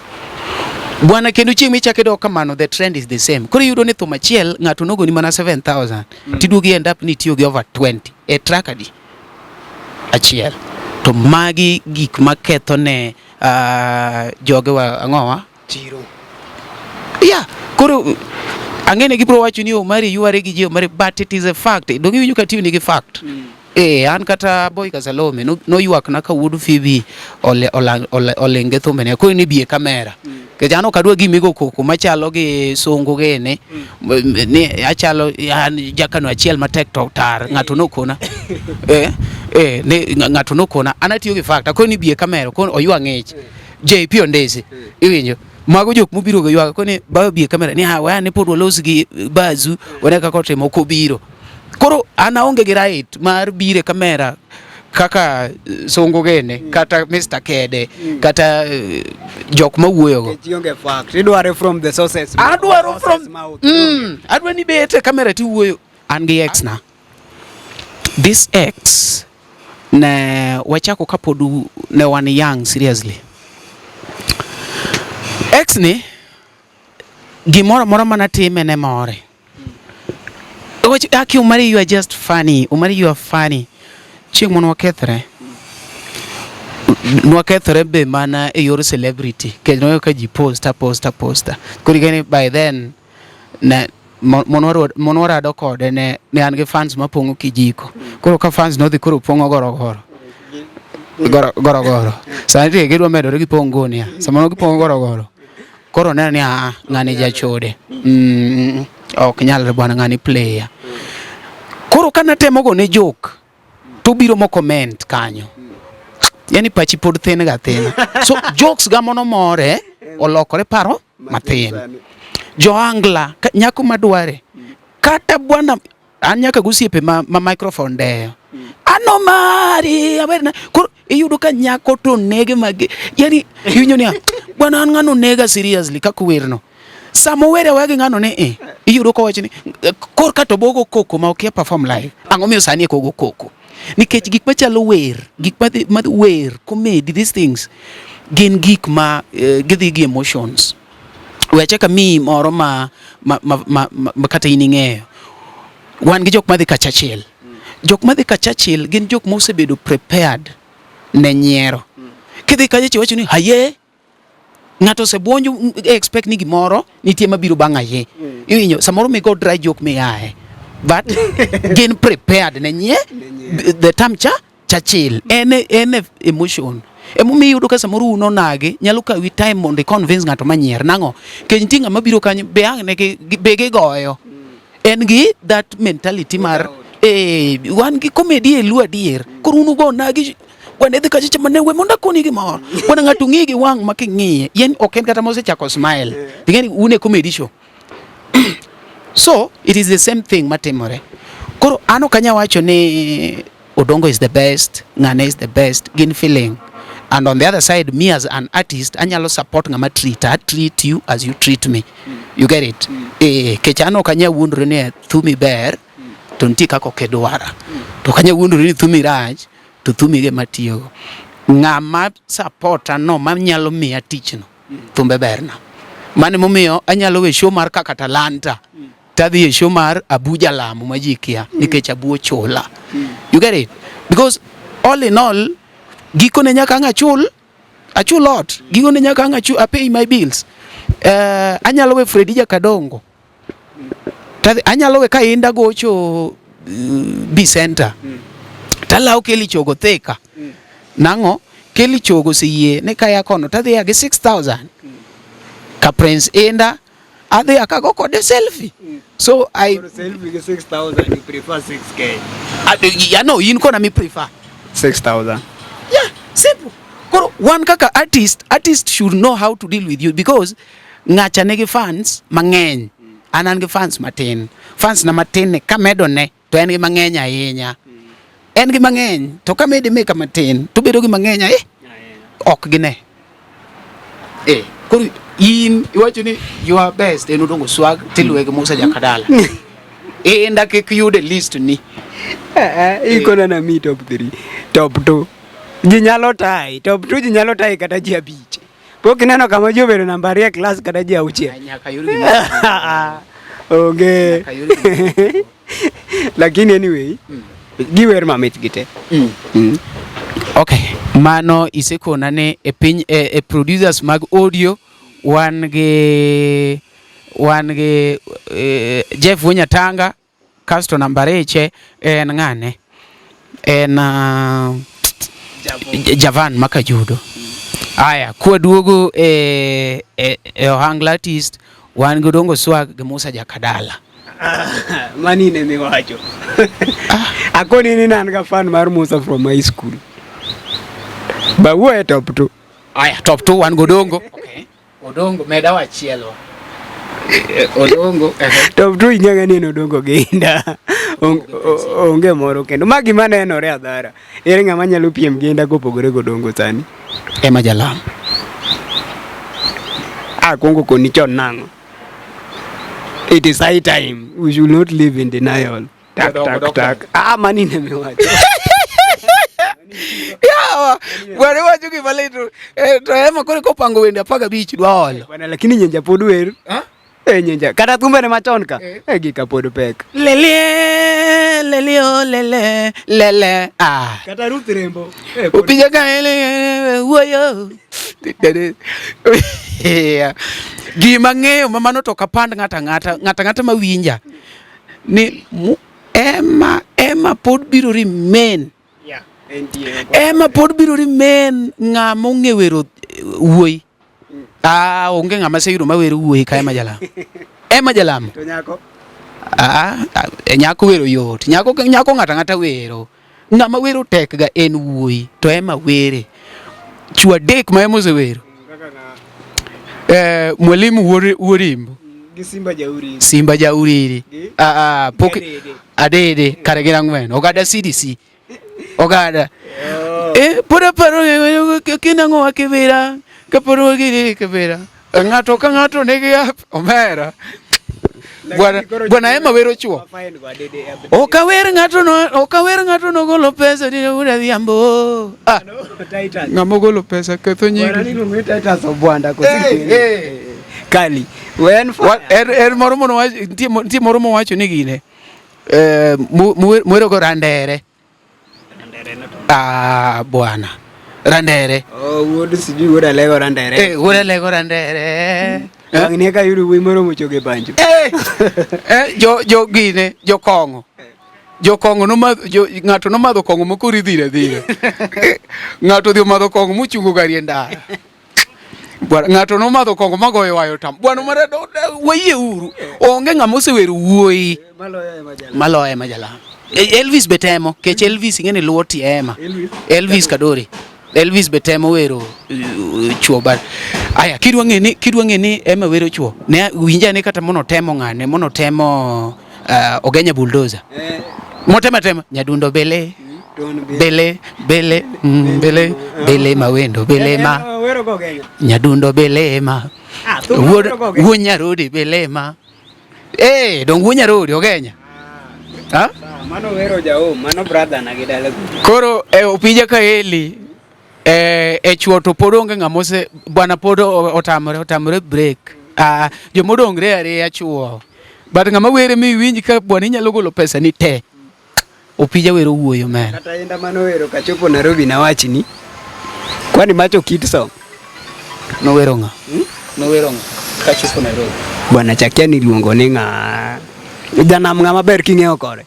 Bwana kendo chieng' michako idok kamano the trend is the same. Koro iyudo ni thum achiel ng'ato nogoni mana 7000 tiduogo i end up ni itiyo gi over 20 e track adi? Achiel. To magi gik maketho ne jogewa ang'owa? Chiro. Yeah, koro ang'e ni gibiro wacho ni Omari yware gi ji Omari but it is a fact. Donge iwinjo ka tiyo nigi fact? An kata Boy Kasalome noywak na ka wuod Phoebe olenge thumbene. Akoni ni bi e kamera. Nikech an ok adwa gima igo koko machalo gi sungu gini. Ni achalo an jakano achiel matek to tar ng'ato nokona. Ni ng'ato nokona. An atiyo gi fact. Akoni ni bi e kamera. Akoni oywa ng'ich. JP Ondesi. Iwinjo? Mago jok mobiro go ywak koni bayo bi e kamera ni ha we ane pod walos gi Bazu wane kaka otimo ok obiro. Koro an aonge gi right mar biro e kamera kaka Songo gene kata Mr. Kede kata jok mawuoyo go. Nikech ionge fact. Idware from the sources. Adwaro Sources from mouth. Adwa ni bet e kamera tiwuoyo. An gi ex na. This ex ne wachako kapod ne wan young seriously. Ex ni gimoro amora manatime ne more. Owacho aki Omari you are just funny. Omari you are funny. Chieng' moro wakethre. Nwakethre be mana e yor celebrity. Kendo noyudo ka ji posta posta posta. Koro ing'e ni by then ne monwarado kode ne an gi fans mapong'o kijiko. Koro ka fans nodhi koro pong'o gorogoro. Gorogoro. Sani to gidwa medore gipong' gunia. Samoro gipong'o gorogoro. Koro neno ni a ng'ani jachode. Ok nyalre bwana ng'ani player. Koro kanatemo gone joke to biro mo comment kanyo. Yani pachi pod thin ga thina. So jokes ga mono more olokore paro mathin. Joangla nyako madware kata bwana an nyaka gosiepe ma microphone deyo. Ano mari aberna. Koro iyudo ka nyako to nege mag yani iwinjo niya bwana an ng'ano nega seriously kaka werno. Sama owere aweya gi ng'ano ni iyudo kowacho ni kor ka to bogo koko ma okia perform live. Ang'o miyo sani eko ogo koko? Nikech gik machalo wer, gik ma wer, comedy, these things gin gik ma gidhi gi emotions. We achak amiyi moro ma kata in ing'eyo. Wan gi jok madhi ka Churchill. Jok madhi ka Churchill gin jok mosebedo prepared ne nyiero. Kidhi kacha iwacho ni haye, ng'ato osebuonjo expect ni gimoro nitie mabiro bang' haye. Iwinjo samoro migo dry joke miaye. But gin prepared ne nyie the term cha Churchill en emotion. Emomiyo iyudo ka samoro un onagi nyalo kawi time mondo i convince ng'ato manyier. Nang'o? Nikech nitie ng'ama biro kanyo be ang' ne be gigoyo. En gi that mentality mar wan gi comedy e Luo adier. Koro un ugo onagi bwana idhi kacha chama ne we mondo akoni gimoro. Bwana ng'ato ng'iyi gi wang' ma king'iye, yen ok en kata mosechako smile. Ting'eni un e comedy show. So it is the same thing matimore. Koro an ok anyal wacho ni Odongo is the best, ng'ane is the best, gin feeling. And on the other side, me as an artist, anyalo support ng'ama treat, I treat you as you treat me. You get it? Eh, kech an ok anyal wuondore ni thumi ber, to nitie kaka ok idwara. To ok anyal wuondore ni thumi rach, to thumi ge matiyogo. Ng'ama supporta no manyalo miya tich no, thumbe berna. Mano emomiyo anyalo we show mar kaka Talanta. Tadhi e show mar Abuja Lamo ma ji kia nikech Abu ochula. You get it? Because all in all, gikone nyaka ang' achul achul ot. Gikone nyaka ang' achul, I pay my bills. Anyalo we Fredi Jakadongo. Tadhi, anyalo we ka Inda gocho B Center. Talawo Kelly Chogo Thika. Nang'o? Kelly Chogo oseyie ni kaya kono tadhi gi 6000. Ka Prince Inda adhi akago kode selfie. So I Koro selfie gi 6000 you prefer 6k. I, no, in kona mi prefer. 6000. Yeah, simple. Koro wan kaka artist, artist should know how to deal with you because ng'acha nigi fans mang'eny. An an gi fans matin. Fans na matin ni kamedo ne to en gi mang'eny ahinya. En gi mang'eny to kamede meka matin to bedo gi mang'eny eh ok gine. Eh, koro in iwacho ni you are best en Odongo Swag tiluwe gi Musa Jakadala. Inda kik yud e list ni. Ikona na mi top 3, top 2. Ji nyalo tai, top 2 ji nyalo tai kata ji abich. Pok ineno kama ji obedo namba ariyo e klas kata ji auchiel. Nyaka yud gima. Onge. Nyaka yud gima. Lakini anyway, giwer mamit gi te. Okay, mano isekona ni e piny e producers mag audio wan gi Jeff Wunyatanga kasto namba ariche en ng'ane en Javan Makajudo. Aya, kwaduogo e Ohangla artist wan gi Odongo Swag gi Musa Jakadala. Mani ne miwacho. Akoni ni an ga fan mar Musa from high school. Ba wuo e top 2. Aya, top 2 wan gi Odongo. Okay. Odongo meda wachielo. Odongo. Top 2 ing'e ni en Odongo gi Inda. Onge moro kendo. Ma gima nenore adhara. Ere ng'ama nyalo piem gi Inda kopogore gi Odongo sani? Emma Jalam. Akwongo koni chon nang'o? It is high time. We should not live in denial. Tak tak tak. Ah, mani ne miwacho. Yawa, bwana wacho gima lit. To Emma koro kopango wende 15 dwa olo. Bwana lakini nyenja pod wer. Ha? Eh nyenja. Kata thumbe ne machon ka. Eh gika pod pek. Lele, lele, oh, lele, lele. Ah. Kata Ruth Rembo. Upija ka ele wuoyo. Yeah. Gima ng'eyo ma mano to ok apand ng'ata ng'ata, ng'ata ng'ata mawinja ni Emma pod biro remain. Yeah. Entie. Emma pod biro remain ng'ama ong'e wero wuoyi. Ah, onge ng'ama aseyudo mawero wuoyi ka Emma Jalamo. Emma Jalamo. To nyako? Ah, nyako wero yot. Nyako nyako ng'ata ng'ata wero. Ng'ama wero tek ga en wuoyi to Emma were. Chwo adek ma Emma osewero. Kaka ng'a? Mwalimu Wuorimbo. Gi Simba Jauriri. Simba Jauriri. Gi? Ah, pok Adede. Adede kare gin ang'wen. Ogada CDC. Ogada. Oh. Eh, pod aparo kinang'o wa kibira. Kaporo giri kibira. Ng'ato ka ng'ato nigi app omera. Bwana bwana Emma wero chuo. Ok awer ng'ato no, ok awer ng'ato nogolo pesa ni wuod Adhiambo. Ah, Titus. ng'ama ogolo pesa ketho Bwana nyingi. ni Titus Obwanda kosi. Eh, eh. Kali. Wen Er moro mono wacho nitie moro mowacho ni gine. Eh, mwero go randere. Ah, bwana. Randere. Oh, wuod sijui wuod Alego Randere. Eh, wuod Alego Randere. Wang' ni eka yudo wuoyi moro mochogo e banjo. Eh, jo gine, jo kong'o. Jo kong'o nomadho, jo ng'ato nomadho kong'o mokoro idhire adhira. Ng'ato odhi omadho kong'o mochungo gari e ndara. Bwana, ng'ato nomadho kong'o magoyo wayo tam. Bwana mara wayie uru. Onge ng'ama osewero wuoyi Maloyo ema jala. maloyo Emma Jalamo. Elvis be temo, kech Elvis ing'e ni luwo tie Emma. Elvis. Elvis Kadori. Elvis be temo wero chuo but Aya, kidwa ng'e ni kidwa ng'e ni Emma wero chuo. Ne winja ne kata mono temo ng'ane, mono temo Ogenya Bulldozer. Motema tema nyadundo bele bele bele bele bele mawendo bele ma wero go Ogenya. Nyadundo bele ma. Ah, thum Wuod wero go Ogenya. wuod Nyarodi bele ma. Eh, dong wuod Nyarodi Ogenya. Ha? Ah, mano wero jaom, mano brother na gi dala. Koro e opija ka Eli e chuo to pod onge ng'ama ose bwana pod otamore otamore break. Ah, jomodongre ariya chuo. But ng'ama were mi winj ka bwana inyalo golo pesa ni te. Opija wero wuoyo man. Kata inda mano wero kachopo Nairobi na wachni. Kwani macho kit song? Nowero ng'a? Nowero ng'a? Kachopo Nairobi. Bwana chakia ni luongo ni ng'a. Janam ng'ama ber king'eyo kore.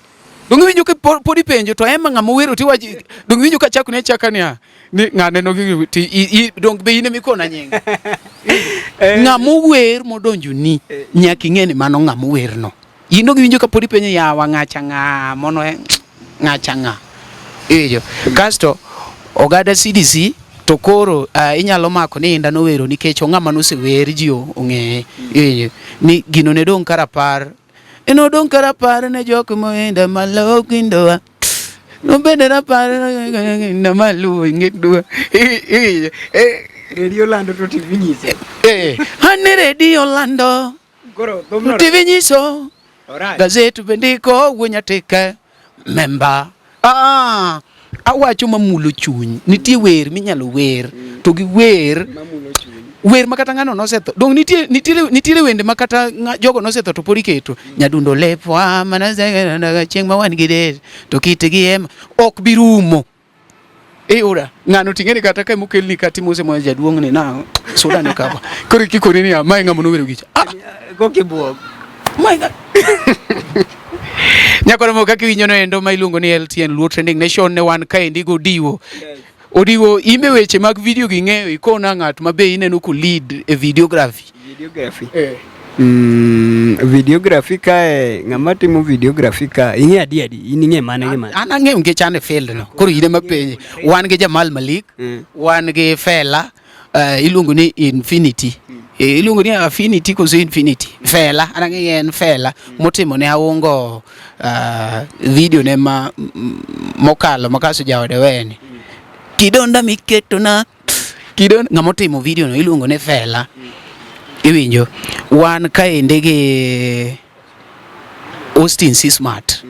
Dong iwinjo ka pod ipenjo to ema ng'ama owero ti wachi dong iwinjo ka chako ne achaka niya ni ng'ane no ti dong be in ema ikona nying. Ng'ama ower modonjo ni nyaka ing'e ni mano ng'ama ower no. In dong iwinjo ka pod ipenjo yawa ng'acha ng'a mono ng'acha ng'a. Iwinjo. Kasto ogada CDC to koro inyalo mako ni inda nowero nikech ong'ama nosewer ji ong'eye. Iwinjo. Ni gino ne dong' karapar. Enodong' karapar ne jok moenda malo kindowa. Nobed rapar na maluwo ing'edwa. Radio lando to TV nyiso. Ane radio lando. Koro thumno. TV nyiso. Alright. Gazet be ndiko wuo Nyatike. Memba. Ah, awacho mamulo chuny. Nitie wer minyalo wer to gi wer Mamulo chuny. Wer ma kata ng'ano nosetho. Dong nitie nitiere nitiere wende ma kata jogo nosetho to pod iketo. Nyadundo lepwa mana chieng' ma wan gi del to kit gi ema ok bi rumo. Iyuda ng'ano ting'e ni kata ka emokelni kata imose moya jaduong' ni na suda ni kapa. Koro ikikoni niya mae ng'ama nowero gicha. Ah, Kokibuok. My God. Nyakwara mo kaka iwinjo no endo ma iluongo ni LTN Luo Trending Nation ne wan kaendi godiwo. Odiwo imbe weche mag video gi ng'eyo ikona ng'at ma be ineno ko lead e videography. Videography. Videography kae ng'ama timo videography ka ing'e adi adi in ing'e mane gi mane. An ang'eyo nikech an e field no. Koro in ema penje. Wan gi Jamal Malik, wan gi Fela, iluongo ni Infinity. Iluongo ni Affinity koso Infinity. Fela, an ang'eyo en Fela motimo ne Aungo video ne ma mokalo makaso jaode weni. Kidonda miketo na kidonda ng'ama otimo video no iluongo ni Fela. Iwinjo. Wan kaendi gi Austin C Smart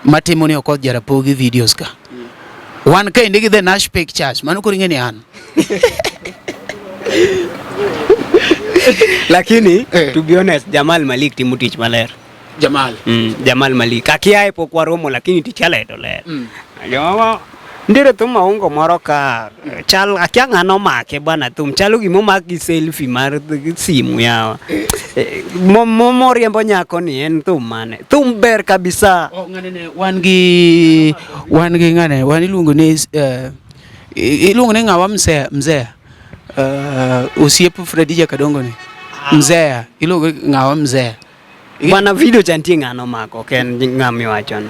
matimo ni Okoth Jarapogi videos ka. Wan kaendi gi The Nash Pictures, mano koro ing'e ni an. Lakini to be honest Jamal Malik timo tich maler. Jamal. Jamal Malik. Akiaye pok waromo lakini tich aleto ler. Joma nitiere thum aungo moro ka chal akia ng'ano omake bwana thum chalo gima omak gi selfie mar simu yawa. Moriembo nyako ni en thum mane? Thum ber kabisa. Oh, ng'ane ne wan gi ng'ane wan iluongo ni iluongo ni ng'awa mzee mzee. Osiep Freddy Jakadongo ni. Mzee iluongo ng'awa mzee. Bwana video cha nitie ng'ano omako ok en ng'ama iwachono.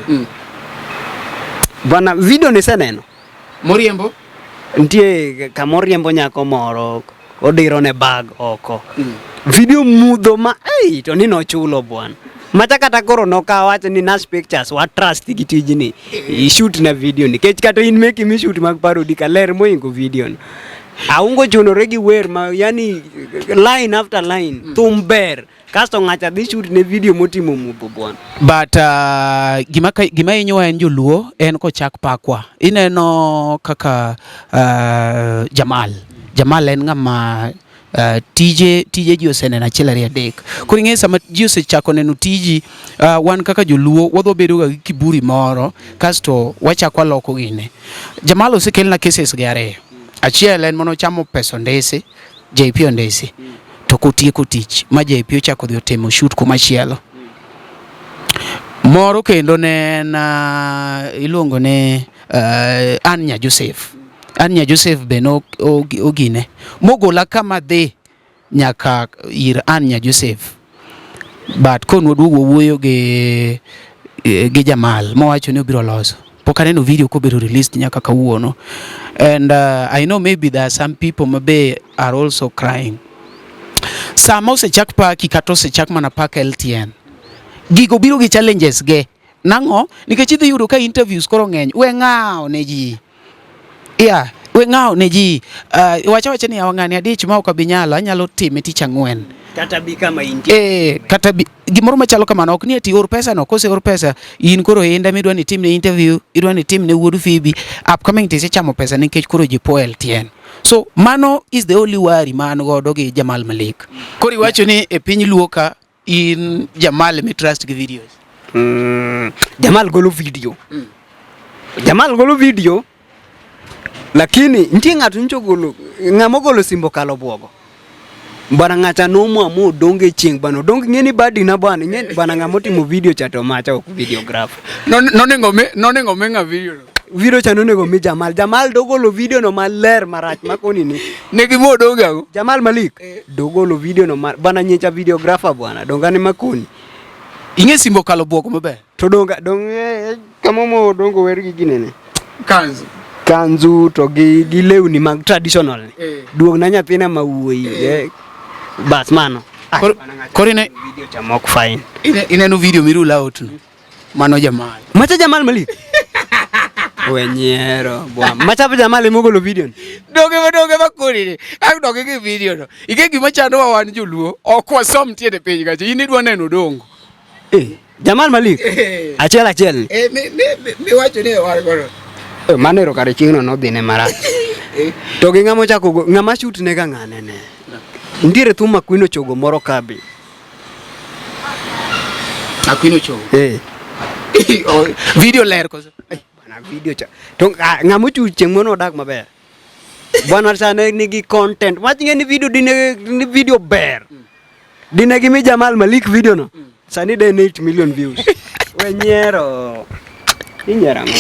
Bwana video niseneno? Moriembo? Nitie kama oriembo nyako moro odiro ne bag oko. Video mudho ma ei to ni nochulo bwana. Macha kata koro nokawacho ni Nash Pictures wa trust gi tijni. I shoot na video ni. Kech kata in meki mi shoot mag parody ka ler moingo video no. Aungo chunore gi wer ma yani line after line thum ber. Kasto ng'acha dhi shoot ne video motimo mudho bwana. But gima hinyowa en joluo en kochak pakwa. Ineno kaka Jamal. Jamal en ng'ama tije ji oseneno achiel ariyo adek. Koro ing'e sama ji osechako neno tiji, wan kaka joluo wadwa bedo ga gi kiburi moro kasto wachako waloko gine. Jamal osekelna cases gi ariyo. Achiel en manochamo pesa Ondesi, JP Ondesi. To kotieko tich ma JP ochako dhi otimo shoot kumachielo. Moro kendo ne en iluongo ni Anya Joseph. Anya Joseph be no ogine. Mogola kama dhi nyaka ir Anya Joseph. But konwaduogo wawuoyo gi Jamal mowacho ni obiro loso. Pok aneno video kobedo released nyaka kawuono. And I know maybe there are some people maybe are also crying. Sama osechak paki kata osechak mana pak LTN, gigo biro gi challenges ge. Nang'o? Nikech idhi yudo ka interviews koro ng'eny. We ng'awo ne ji. Yeah, we ng'awo ne ji. Wacha wacha ni yawa ng'ani adich ma ok abi nyalo, anyalo time tich ang'wen. Kata bi kama intie. Eh, kata bi, gimoro machalo kamano ok ni ati or pesa no, kose or pesa in koro inda midwa ni timne interview, idwa ni timne wuod Phoebe, upcoming tisechamo pesa nikech koro ji po LTN. So mano is the only worry ma an godo gi Jamal Malik. Koro iwacho ni e piny Luo ka in Jamal mi trust gi videos. Jamal golo video. Jamal golo video. Lakini nitie ng'ato nyocha ogolo ng'ama ogolo simbo kalo buogo. Bwana ng'acha nomwa modong e chieng' bwana odong ng'e ni badi na bwana ing'e bwana ng'ama otimo video cha to macha ok videographer. Nonego mi nonego mi ng'a video no. Video cha nonego mi Jamal. Jamal dogolo video no maler marach makoni ni. Ne gi modong ang'o? Jamal Malik dogolo video no mar bwana nyicha videographer bwana dongane makoni. Ing'e simbo kalo buogo maber. To donga dong kama mo odongo wer gi ginene. Kanzu. Kanzu to gi lewni mag traditional ni. Eh. Duog na nyathina ma wuoyi. Eh. Bas mano. Ah, Koro ine video cha mok fine. Ineno video mirula out no. Mano Jamal. Macha Jamal Malik. Wenyiero bwana. Macha Jamal emogolo video ni. Doge ma doge ma koni ni. Ang doge gi video no. Ike gima chandowa wan joluo. Ok wasom tiende piny kacha. In idwa neno dongo. Eh, Jamal Malik. Achiel achiel ni. Eh, mi wacho ni war godo. Eh, mano ero kare chieng'no nodhine marach. To gi ng'ama ochako go ng'ama shoot ne ga ng'ane ne. Nitiere thum ma Queen Ochogo moro kabe. Akwino chogo. Eh. Oh, video ler koso. Bwana video cha. To ng'ama ochu chieng' moro odak maber. Bwana sane nigi content. Wach ng'e ni video dine ni video ber. Dine gimi Jamal Malik video no. Sani de 8 million views. We nyiero. Inyiero ang'o?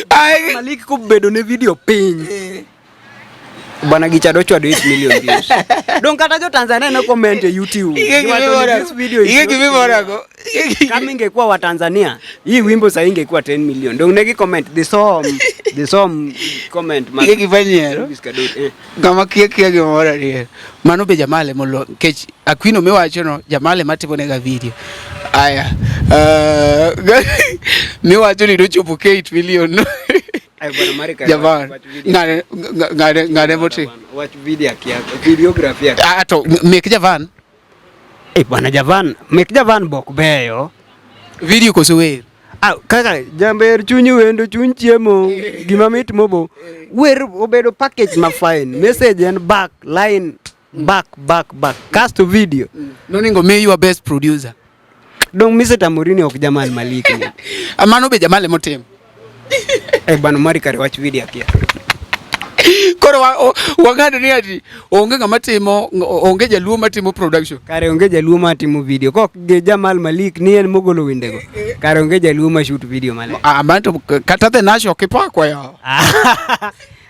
Ai, Malik kobedo ne video piny. Bwana gicha dochwado 8 million views. Dong kata jo Tanzania no comment e YouTube. Ige Giwacho ni this video is gima not imorago. Kama ingekuwa wa Tanzania, hii wimbo sasa ingekuwa 10 million. Dong negi comment the song, the song comment Ige gima nyiero. Elvis Kadot, eh. Ng'ama kia kia gimoro adier. Mano be Jamal emolo nikech Aquino miwacho no Jamal ema timo nega video. Aya. Miwacho ni dochopo 8 million. No. Ay, bwana Marika. Jamal. Watch video. Ng'ane ng'ane ng'ane moti. Watch video akia. Videography akia. Ah to mek Javan Eh, bwana Javan, mek Javan bok beyo. video koso wer. Ah, kaka jamber chuny wendo chuny chiemo gima mit mobo. Wer obedo package ma fine. Message en back line back back back. Cast to video. Noningo mi your best producer. Dong Mr. Tamurini ok Jamal Malik ni. Ah, Mano be Jamal emotimo. Eh, bwana Marika watch video akia. Koro wang'ado ni ati onge ng'ama timo onge jaluo matimo production. Kare onge jaluo matimo video. Kok gi Jamal Malik ni en mogolo wendego. Kare onge jaluo ma shoot video maler. Ah, man to kata the Nash ok ipakwa yawa.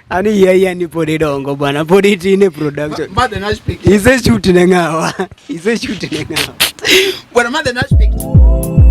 Ani yie yie ni pod idongo bwana, pod itin e production. Ma the Nash pick. Ise shoot ne ng'awa? Ise shoot ne ng'awa? Bwana ma the Nash pick.